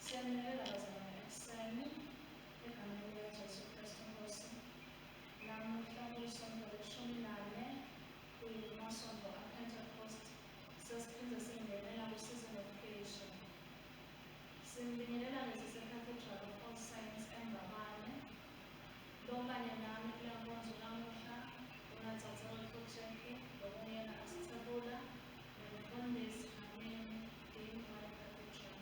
Siyanibingelela bazalwane ekuseni egameni likaJesu Kristu Nkosi. Namuhla kulisonto leshumi nane kuyimasonto aPentecost sesiphinde singenela ku-season of creation. Sinibingelela ngesiseCathedral of All Saints eMbabane. Lokanye nami kule nkonzo namuhla unadzadzewethu Jackie lokunguyena asithebula nomfundisi Hameni Dean wale Cathedral.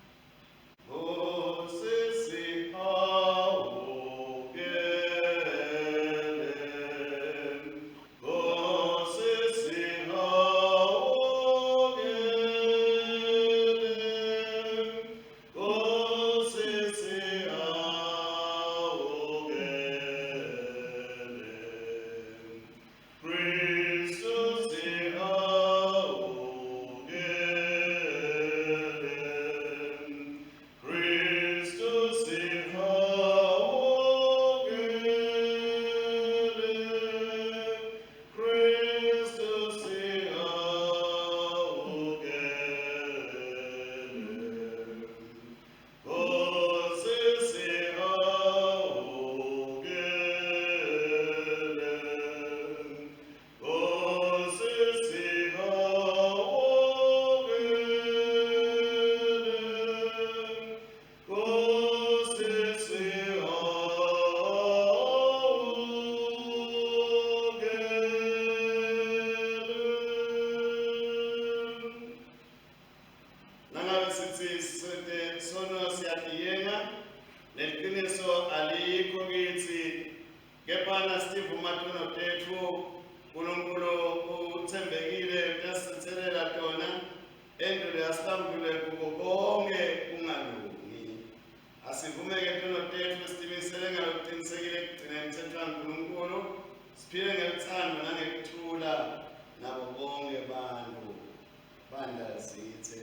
Nangabe sithi sete sono siyatiyenga neliqiniso alikho kithi kepha nasivuma tono tetfu uNkulunkulu uthembekile uyasithelela tona endlule asihlambulule kuko konke kungalungi. Asivumeke tono tetfu sitimisele ngalokuqinisekile ekugcina imithetho kaNkulunkulu siphile ngeluthando nangekuthula nabo bonke bantu bandazithe.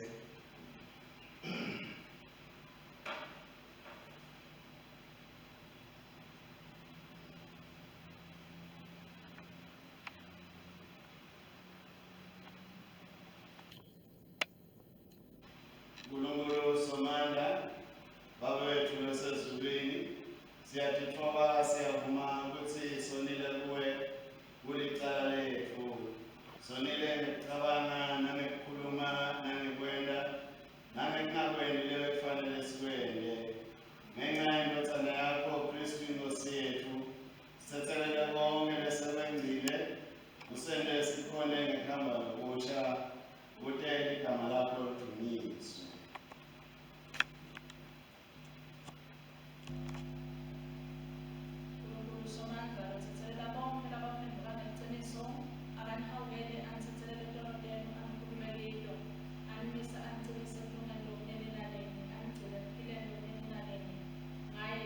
Nkulunkulu Somandla, Baba wethu losezulwini, siyatitfoba siyavuma kutsi sonile kuwe kulicala letfu. Sonile ngekucabanga nangekukhuluma nangekwenta nangekungakweni lebekufanele sikwente. Ngenxa yendvodzana yakho Kristu iNkosi yetfu, sitsetselele konke lesekwengcile, usente sikhone ngekuhamba lokusha kute ligama lakho lidunyiswe. Nkulunkulu Somandla lotsetselela bonkhe labaphendvuka ngeliciniso, akanihawukele anitsetselele tono tenu anikhulule kito, animise anicinise ekulungeni lokunini nanini, anigcine ekuphileni lokunini nanini. Ngaye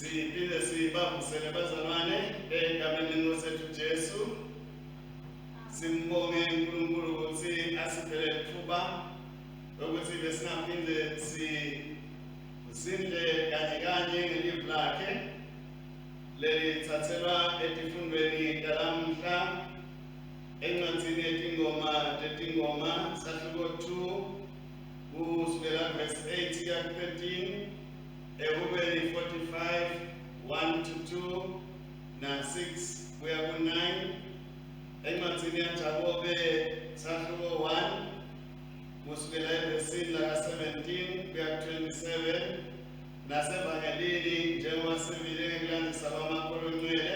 Siphinde sibavusele bazalwane egameni leNkosi yethu Jesu. Simbonge uNkulunkulu ukuthi asiphele ithuba lokuthi besingaphinde sizindle kanye kanye ngelivi lakhe lelithathelwa etifundweni talamhla encwadzini yetingoma tetingoma sahluko 2 kusukela verse 8 kuya 13, Ehubeni 45 1 to 2 na 6 kuya ku-9, encwadzini yaJakobe sahluko 1 kusukela evesini laka-17 kuya ku-27, nasevangelini njengoba sivile ngekulandzisa kwaMakholo Ncwele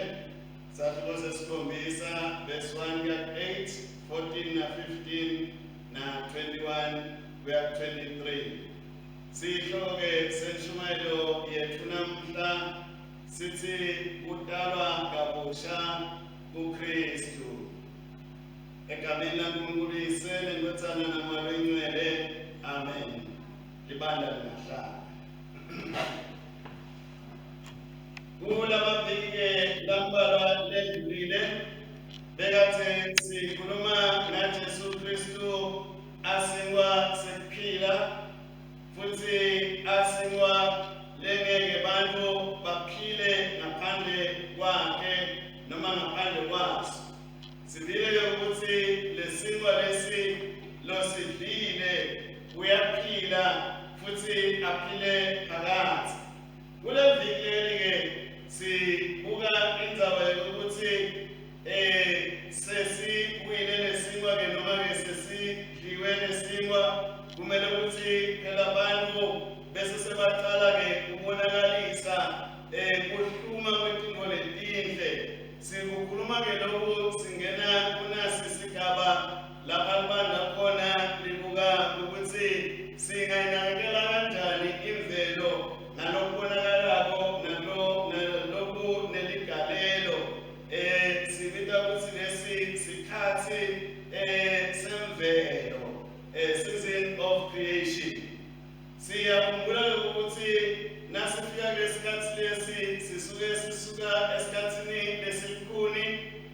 sahluko sesikhombisa verse 1 kuya ku-8, 14 na 15 na 21 kuya ku-23. Sihloko-ke senshumayelo yethu namhla sithi kutalwa kabusha kuKristu. Egameni laNkulunkulu Yise neNdvodzana naMoya Longcwele, amen. Libandla lingahlala. Kulamaviki-ke lambalwa ledlulile bekathe sikhuluma ngaJesu Kristu asinkwa sekuphila futhi asinkwa lengeke bantfu baphile ngaphandle kwakhe noma ngaphandle kwaso. Sivile-ke ukuthi lesinkwa lesi losidlile uyaphila futhi aphile phakadze. Kule viki leli-ke sibuka indzaba yokuthi sesiwile lesinkwa-ke noma-ke sesidliwe lesinkwa, kumele ukuthi phela abantu bese sebaqala-ke kubonakalisa kuhluma kwetintfo letinhle. Sikukhuluma-ke lokhu singena kunasi sigaba lapha libandla khona libuka ukuthi singayinakekela kanjani imvelo ngalokubonakalako naloku neligalelo. Sibita ukuthi lesi sikhathi semvelo, season of creation. Siyakhumbula ukuthi nasifika kulesikhathi lesi sisuke sisuka esikhathini lesilukhuni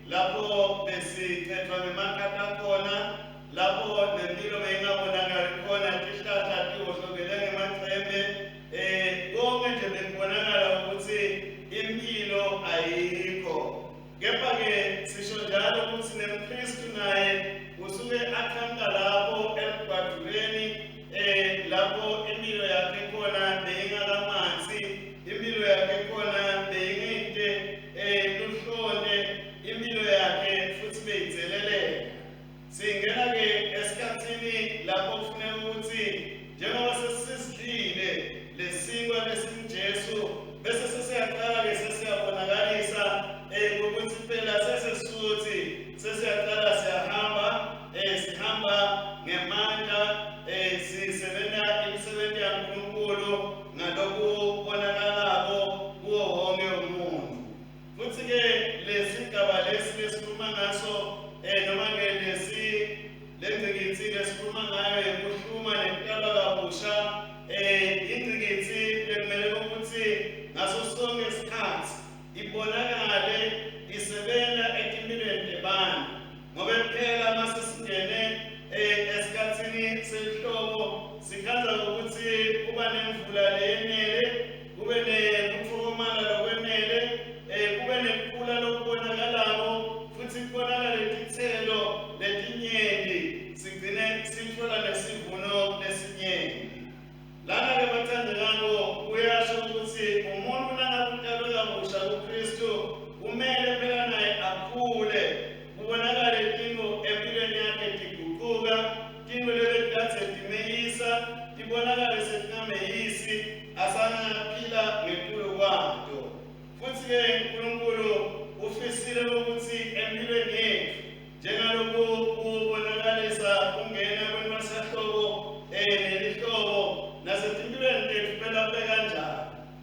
lapho besikhethwa ngemakhata khona, lapho nempilo beyingabonakali khona, tihlahla tiwohlokele ngemacembe, konke nje bekubonakala ukuthi impilo ayikho. Kepha-ke sisho njalo ukuthi nemKristu naye usuke aqhamuka lapho elugwaduleni, lapho impilo yakhe khona beyingakamanzi, impilo yakhe khona beyingite luhlonte, impilo yakhe futhi beyidzeleleka. Singena-ke esikhathini lapho kufuneka ukuthi njengoba sesisidlile lesinkwa lesinguJesu bese sesiyaqala-ke sesiyabonakalisa ukuthi phela sesisuthi sesiyaqala siyahamba, sihamba ngemandla, sisebenza imisebenzi yaNkulunkulu ngalokubonakalako kuwo wonke umuntu. Futhi-ke lesigaba lesi lesikhuluma ngaso noma-ke lesi lengcikitsi lesikhuluma ngayo yekuhluma nekutalwa kabusha, ingcikitsi lekumele ukuthi ngaso sonke isikhathi ibonakale isebenza etimpilweni tebantu, ngoba phela mase singene esikhathini selihlobo sikhandza ukuthi kuba nemvula leyenele, kube nekutfokomala lokwenele, kube nekukhula lokubonakalako futhi kubonakale titselo letinyenti, sigcine sitfola nesivuno lesinyenti. Lana-ke bathandekako kuyasho ukuthi umuntu nangabe utalwe kabusha kuKristu kumele phela naye akhule, kubonakale tintfo empilweni yakhe tiguquka, tintfo lebetikadze timeyisa tibonakale setingameyisi, asangaphila ngetulu kwato. Futhi-ke uNkulunkulu ufisile ukuthi empilweni yethu njengaloku kubonakalisa kungena kwentwasahlobo nelihlobo nasetimpilweni tethu phela kube kanjalo,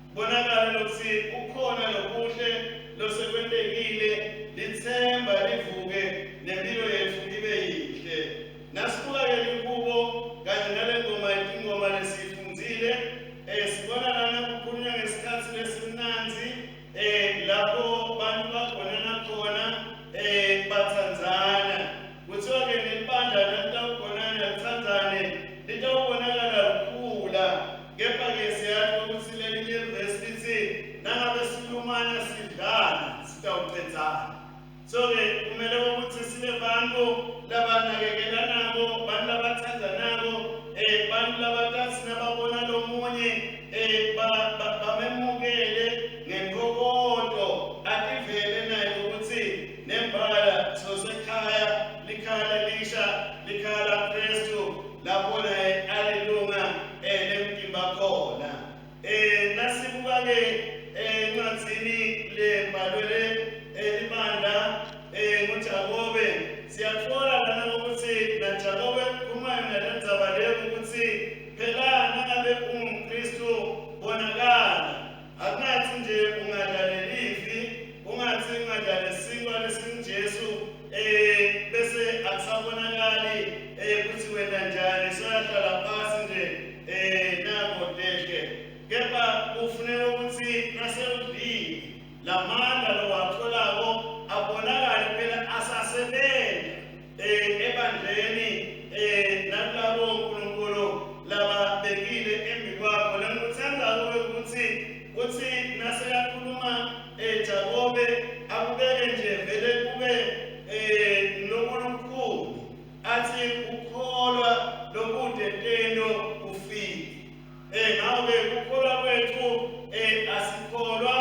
kubonakale lokuthi kukhona lokuhle losekwentekile, litsemba livuke nempilo yethu ibe yinhle. Nasibuka-ke likubo kanye nale ngoma yetingoma lesiyifundzile, sibona lana kukhulunywa ngesikhathi lesimnandzi. So-ke kumele ukuthi sibe bantu labanakekelanako, bantu labathandzanako, bantu labatasi nababona lomunye bamemukele ngentokoto, ativele naye ukuthi nembala sosekhaya, likhaya lelisha, likhaya laKristu, lapho naye alilunga lemtimba khona. Nasibuka-ke encwadzini lebhalwele libandla nguJakobe, siyatfola lana ukuthi naJakobe ukhuluma yona le ndzaba leyo ukuthi phela nangabe ungumKristu bonakala, akungathi nje ungadla lelivi, ungathi ungadla lesinkwa lesinguJesu bese akusabonakali ukuthi wena njani, soyahlala phasi nje nako tehle. Kepha kufuneka ukuthi nasewudlile lamandla lowatholako abonakale phela asasebenza ebandleni nakulabo uNkulunkulu lababekile embi kwakho. Lengikuthandzako ukuthi uthi nasekakhuluma Jakobe akubeke nje vele kube lokulukhulu, athi ukholwa lokude tento kufike. Ngabe kukholwa kwethu asikholwa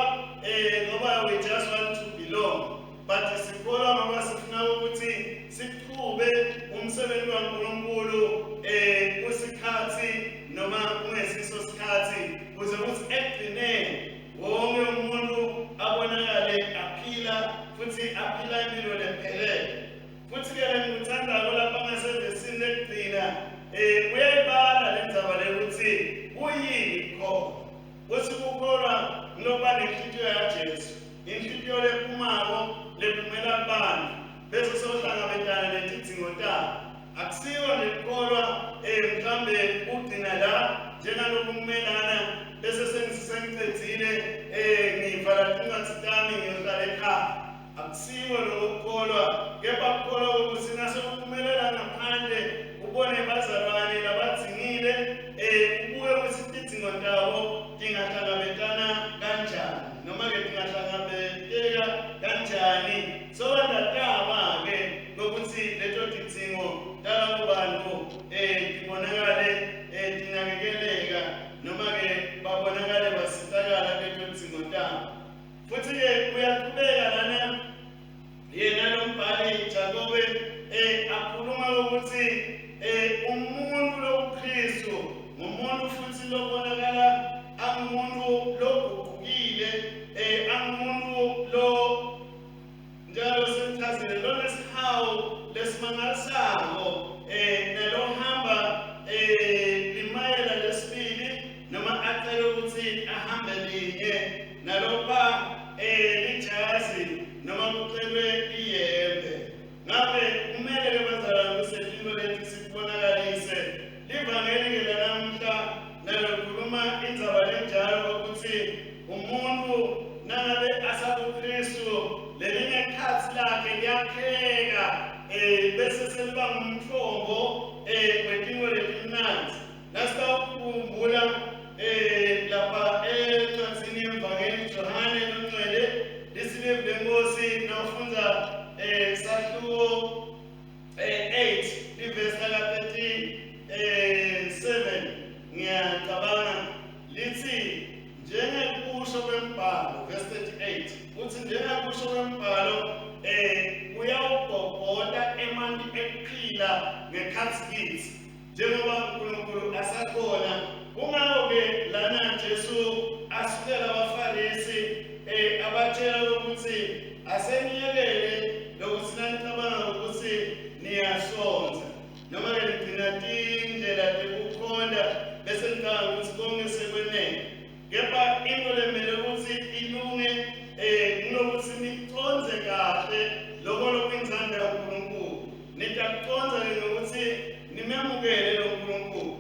ngoba we just want to belong, but sikholwa ngoba sifuna ukuthi sichube umsebenzi waNkulunkulu kusikhathi noma kungesiso sikhathi, kuze kuthi ekugcineni wonke umuntu abonakale aphila futhi aphila impilo lephelele. Futhi-ke lengikuthandako lapha ngasevesini lekugcina uyayibala le ndzaba lekuthi kuyini kukholwa. Uthi kukholwa ngulokuba nenhlitiyo yaJesu, inhlitiyo lephumako lephumela kubantu bese sohlangabetana netidzingo tabo. Akusiyo nje kukholwa mhlambe kugcina la njengaloku kumelana bese sengicedzile ngivala tincwadzi tami ngiyohlala ekhaya. Akusiwo lokukholwa, kepha kukholwa ukuthi nasewuphumelela ngaphandle ubone bazalwane labadzingile, ubuke ukuthi tidzingo tabo tingahlangabetana kanjani noma-ke tingahlangabeteka kanjani. Sobandataba-ke kokuthi leto tidzingo talabo bantu tibonakale tinakekeleka noma-ke babonakale basitakala kuleto tidzingo tabo. Futhi-ke uyaqhubeka lana yena lo mbhali Jakobe akhuluma ukuthi umuntu lobuKristu ngumuntu futhi lobonakala angumuntu loguqukile, angumuntu lo njalo sengichazile lonesihawu lesimangalisako, nalohamba limayela lesibili noma acele ukuthi ahambe linye, nalopha lijazi noma kucelwe iyembe. Ngabe kumele ke bazalwane kusethinto leti sikubonakalise livangeli-ke lanamuhla nalokhuluma indzaba lenjalo ukuthi umuntu nangabe asakuKristu lelinye khatsi lakhe liyakheka bese seliba ngumthombo wetinto letimnandzi. Nasitawukhumbula lapha encwadzini yemvangeli Johane longcwele, lisilevu lenkosi, nawufundza sahluko 8 livesi laka 37, ngiyacabanga lithi njengekusho kwembhalo, verse 38 uthi njengekusho kwembhalo uyawugobhota emanti ekuphila ngekhatsi kitsi, njengoba uNkulunkulu asakhona. Kungako-ke lana Jesu asukela abaFarisi abatshela ukuthi aseniyekele lokuthi nanicabanga ukuthi niyasonta noma-ke nigcina tindlela tekukhonta bese nicabanga ukuthi konke sekwenele, kepha into lemele ukuthi ilunge kunokuthi nicondze kahle loko lokuyintsandvo yaNkulunkulu. Nitakucondza-ke ngokuthi nimemukele lo Nkulunkulu.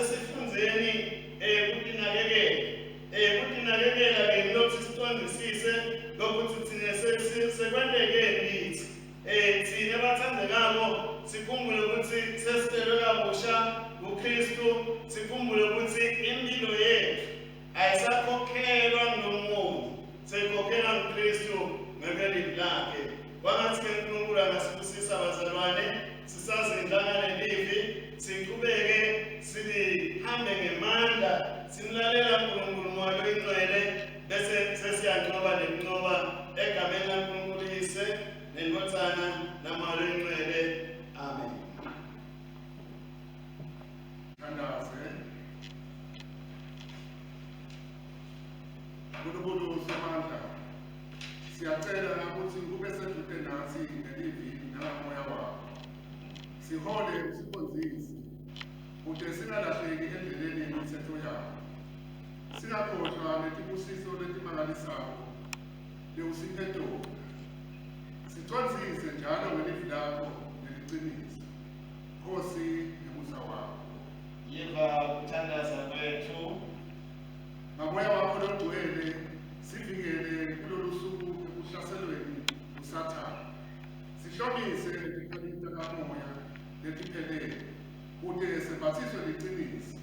Asesifundzeni kutinakekela. Kutinakekela ke ngilokhu sicondzisise lokuthi thina sekwentekeni kithi. Thina bathandekako sikhumbule ukuthi sesitelwe kabusha kuKristu, sikhumbule ukuthi impilo yethu ayisakhokhelwa ngulomuntu, seyikhokhelwa nguKristu ngelivi lakhe. Kwangathi-ke uNkulunkulu angasibusisa bazalwane, sisazindla ngalelivi, siqhubeke silihambe ngemandla, simlalela uNkulunkulu Moya Oyingcwele, bese sesiyanqoba nekunqoba egameni laNkulunkulu Yise neNdvodzana naMoya Oyingcwele. Amen. Thandaze. Nkulunkulu Somandla, siyacela ukuthi ube seduze nathi ngelivi nangamoya wakho. Sihole usikhonzise, kude singalahleki endleleni yemithetho yakho. Singakhohlwa netibusiso letimangalisako lewusiphe tona. Sicondzise njalo ngelivi lakho neliciniso. Nkosi ngemusa wakho. Yiva kuthandaza kwethu. Ngamoya wakho logcwele sivikele kulolu suku ekuhlaselweni uSathane. Sihlomise ngetikhali takamoya letiphelele kute sembathiswe liciniso,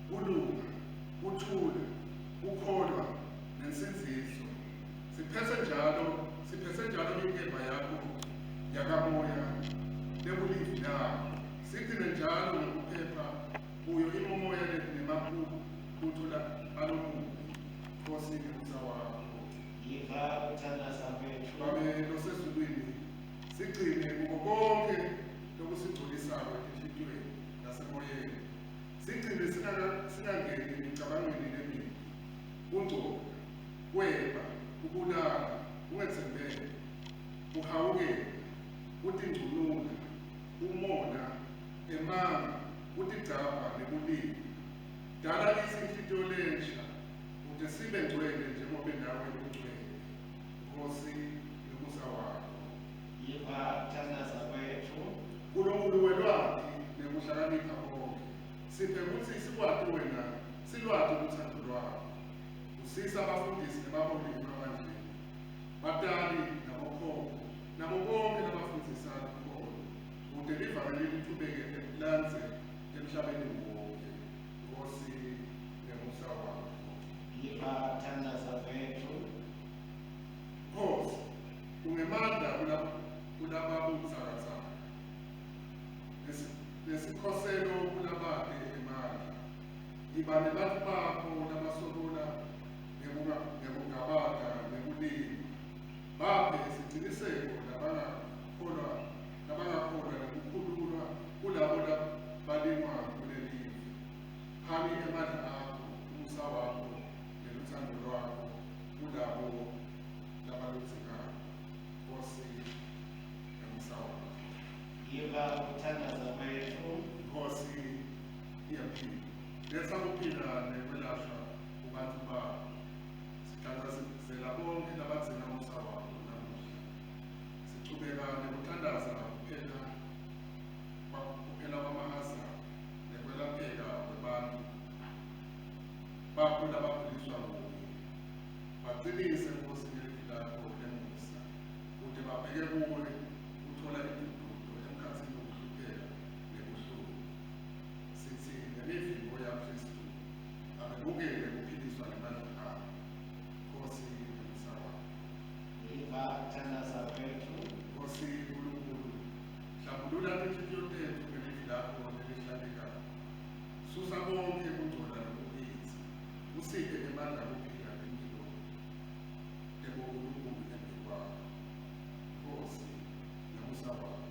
kulunga, kuthula, kukholwa nensindziso. Siphethe njalo inkemba yakho yakamoya lekulivi lakho. Sigcine njalo ngekuphepha kuyo imomoya nemabutho alomubi. Nkosi ngemusa wakho. Yiva kuthandaza kwethu. Babe losezulwini, sigcine kuko konke lokusigculisako etinhlitiyweni nasemoyeni. Sigcine singangeni emicabangweni lemibi, kungcola, kweba, kubulala, kungetsembeki, kuhawukela, kutingcunula, umona, emanga, kutigcabha nebulili. Dala kitsi inhlitiyo lensha, kute sibe ngcwele njengobe nawe ungcwele. Nkosi ngemusa wakho. Yiva kuthandaza kwethu. Nkulunkulu welwati nekuhlakanipha konke, siphe kutsi sikwati wena, silwati luthando lwakho. Usisa abafundisi nebaholi emabandleni, batali nabokhokho, nabo bonke labafundzisa lukholo, kute livangeli lichubeke landze emhlabeni wonke. Nkosi ngemusa wakho. Yiva kuthandaza kwethu. Nkosi, ungemandla kulababutsakatsaka, nesikhoselo kulabate emandla. Yiba nebantfu bakho labasokola ngekungabata nekulima. Baphe siciniseko labangakholwa nekukhululwa kulabo labalingwa kulelive. Phani emandla akho, umusa wakho neluthando lwakho kulabo labaludzingako. Nkosi ngemusa wakho. Yiva kuthandaza kwethu. Nkosi iyaphila. Letsa kuphila nekwelashwa kubantfu bakho. Sithandazela bonke labadzinga umusa wakho namuhla. Sichubeka nekuthandaza kuphela kwamahazana nekwelapheka kwebantfu bakho labakhuliswa nguwe. Bacinise Nkosi ngelivi lakho lemusa, kute babheke kuwe kuthola induduzo emkhatsini wokuhlupheka nebuhlungu. Sithi ngemivimbo yaKristu abemukele kuphiliswa ngemandla akho. Nkosi ngemusa wakho. Yiva kuthandaza kwethu. Nkosi Nkulunkulu, hlambulula tinhlitiyo tetfu ngelivi lakho lelihlantekako. Susa konke kungcola lokukitsi, usiphe emandla okuphila impilo ebonkulunkulu embi kwakho. Nkosi ngemusa wakho.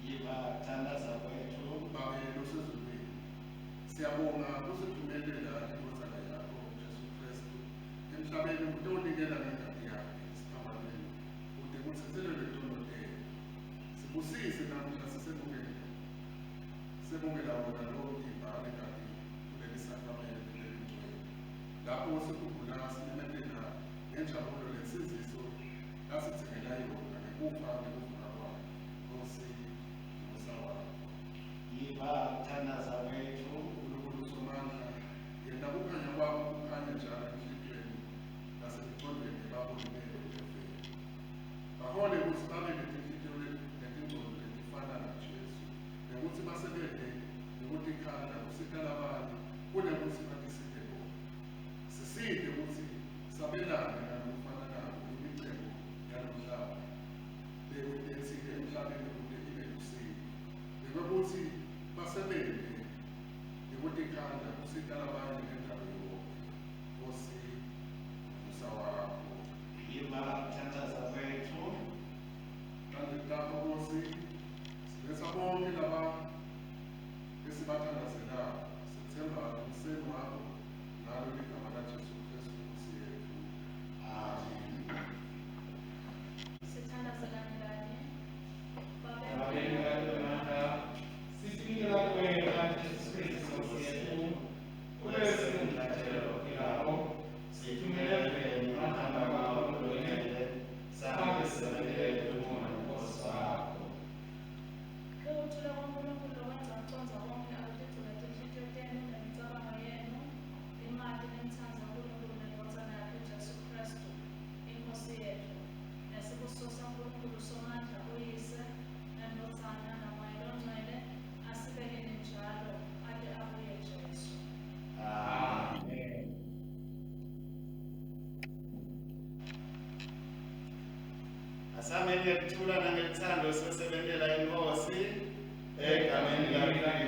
Yiva kuthandaza kwethu. Babe losezulwini, siyabonga kusithumelela indvodzana yakho Jesu Kristu emhlabeni kutewunikela ngengati yakhe esiphambanweni kute kutsetselelwe tono tetfu. Sibusise namuhla semukela wona lowo mtimba nengati kuleli sakramende lelingcwele. Lapho sikhumbula simemetela ngenjabulo lensindziso lasitsengela yona ngekufa nekuvuka kwakhe. Nkosi ngemusa wakho. Yiva kuthandaza kwethu. Nkulunkulu. Yenta kukhanya kwakho kukhanye njalo enhlitiyweni nasemicondvweni yebaholi betfu eveni. Bahole kutsi babe netinhlitiyo netingcondvo letifana naJesu, nekutsi basebente ngekutikhandla kusita labanye kunekutsi batisite bona. Sisite kutsi sabelane ngalokufananako imicebo yalomhlaba lewuletsile emhlabeni kute ibe lusito, nekwekutsi basebente ngekutikhandla kusita labanye ngendalo yonkhe. Nkosi, umusa wakho. Yiva kuthantaza kwetfu. Tandleni takho Nkosi, siletsa bonkhe laba esibathandazelako. Sethemba emseni wakho ngalo ligama laJesu Kristu Nkosi yetfu. Amen. Sithandaze kanye kanye. Babe Babe Mnandi, sisinikela kuwena Jesu Kristu Nkosi yethu, ube singumhlatshelo ophilako, sithumele emandla wakho longcwele, sange sibelele ubonga nobukhosi bakho. Ukuthula kwaNkulunkulu lokwenza kucondza konkhe akutigcine tinhlitiyo tenu nemicabango yenu, nimati nimtsandze uNkulunkulu neNdvodzana yakhe Jesu Kristu, iNkosi yetfu. Nesibusiso saNkulunkulu Somandla, uYise, neNdvodzana, naMoya Longcwele, asibekeni njalo ate abuye Jesu. Amen. Asameni ngekuthula nangeluthando siyosebentela iNkosi egameni laKristu.